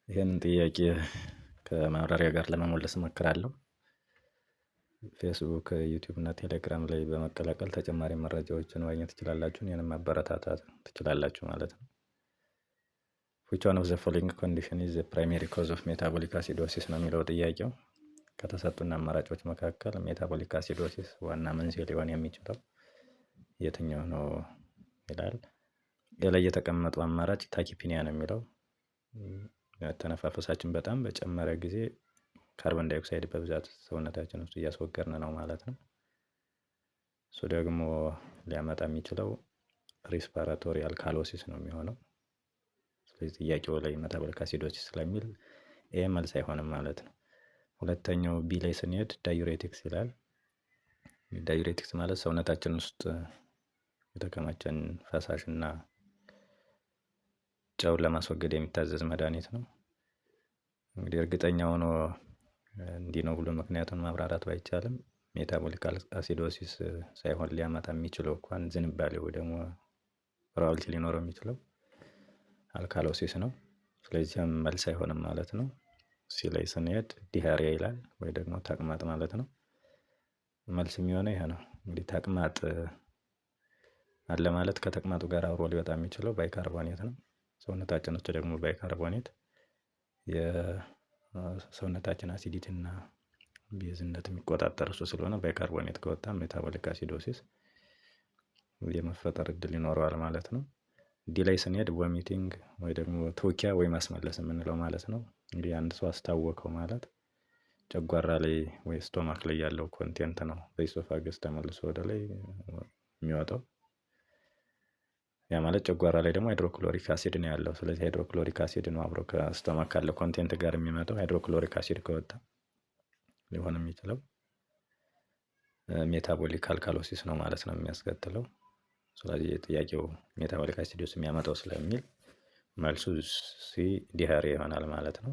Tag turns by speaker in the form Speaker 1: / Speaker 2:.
Speaker 1: ይህንን ጥያቄ ከማብራሪያ ጋር ለመመለስ እሞክራለሁ። ፌስቡክ፣ ዩቲዩብ እና ቴሌግራም ላይ በመቀላቀል ተጨማሪ መረጃዎችን ማግኘት ትችላላችሁ። እኔንም ማበረታታት ትችላላችሁ ማለት ነው። Which one of the following condition is the primary cause of metabolic acidosis ነው የሚለው ጥያቄው። ከተሰጡን አማራጮች መካከል metabolic acidosis ዋና መንስኤ ሊሆን የሚችለው የትኛው ነው ይላል። ላይ የተቀመጠው አማራጭ tachypnea ነው የሚለው። አተነፋፈሳችን በጣም በጨመረ ጊዜ carbon dioxide በብዛት ሰውነታችን ውስጥ እያስወገድን ነው ማለት ነው። እሱ ደግሞ ሊያመጣ የሚችለው respiratory alkalosis ነው የሚሆነው። ስለዚህ ጥያቄው ላይ metabolic acidosis ስለሚል A መልስ አይሆንም ማለት ነው። ሁለተኛው B ላይ ስንሄድ diuretics ይላል። Diuretics ማለት ሰውነታችን ውስጥ የተከማቸን ፈሳሽ እና ጨውን ለማስወገድ የሚታዘዝ መድኃኒት ነው። እንግዲህ እርግጠኛ ሆኖ እንዲህ ነው ብሎ ምክንያቱን ማብራራት ባይቻልም metabolic acidosis ሳይሆን ሊያመጣ የሚችለው እንኳን ዝንባሌው ወይ ደግሞ probability ሊኖረው የሚችለው alkalosis ነው። ስለዚህም መልስ አይሆንም ማለት ነው። C ላይ ስንሄድ diarrhea ይላል ወይ ደግሞ ተቅማጥ ማለት ነው። መልስ የሚሆነው ይሄ ነው። እንግዲህ ተቅማጥ አለ ማለት ከተቅማጡ ጋር አብሮ ሊወጣ የሚችለው bicarbonate ነው። ሰውነታችን ውስጥ ደግሞ bicarbonate የሰውነታችን acidity እና base ነት የሚቆጣጠር እሱ ስለሆነ bicarbonate ከወጣ metabolic acidosis የመፈጠር እድል ይኖረዋል ማለት ነው። D ላይ ስንሄድ vomiting ወይ ደግሞ ትውኪያ ወይ ማስመለስ የምንለው ማለት ነው። እንግዲህ አንድ ሰው አስታወከው ማለት ጨጓራ ላይ ወይ stomach ላይ ያለው content ነው በ esophagus ተመልሶ ወደ ላይ የሚወጣው። ያ ማለት ጨጓራ ላይ ደግሞ hydrochloric acid ነው ያለው። ስለዚህ hydrochloric acid ነው አብሮ ከ stomach ካለው content ጋር የሚመጣው። Hydrochloric acid ከወጣ ሊሆን የሚችለው metabolic alkalosis ነው ማለት ነው የሚያስከትለው። ስለዚህ ጥያቄው metabolic acidosis የሚያመጣው ስለሚል መልሱ C diarrhea ይሆናል ማለት ነው።